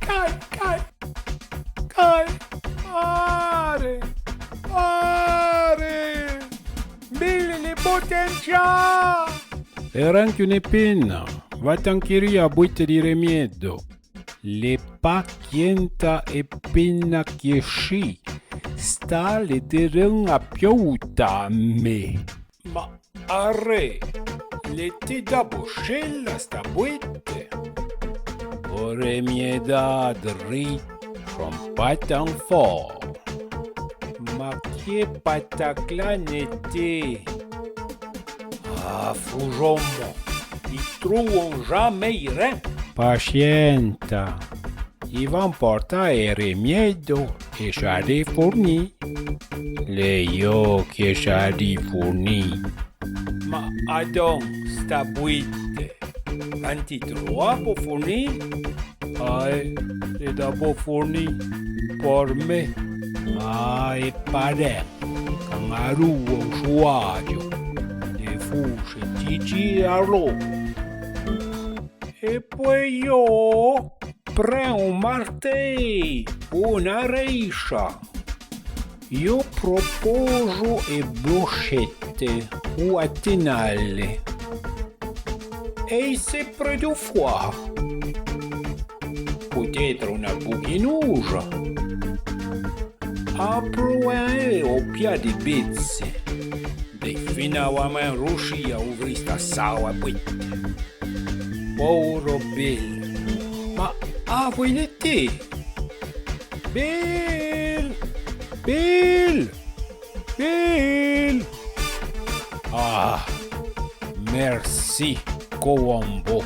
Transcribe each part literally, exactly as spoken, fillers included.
Cai, cai, cai, pare, pare, Bill l'é botentchà! Eran qu'une pena, va-t'an quéri a bouite di remiédo. L'é pa quienta e pena que chi, sta l'é dereun a piouta, mé. Ma arré, l'é-te d'abó chella sta bouite? O remiédadri, son pa tan for. Ma que pataclan é-te? Ah, fujón, i trouon jamé ren. Pacienta, i van portà e remiédo e charì fourni. L'é yo que charì fourni. Ma adon, sta bouite, an-ti trouà po fourni? Ae, l'é d'abó fourni por mé. Ae, pare, can arouon chouadio, l'é fouche titi arlo. E poué yo, pren un martèi, una reicha. Yo propojo e brochette ou a tenale. E se pre du foie. Peut-être una bouguinouja. Apro un é o pia de bétse. L'é finalman rouchi a ouvri sta saoua bouite. Pouro Bill. Ma avoué l'é-te? Bill! Bill! Bill! Ah, merci, Colombo.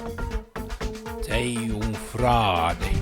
T'é un frade.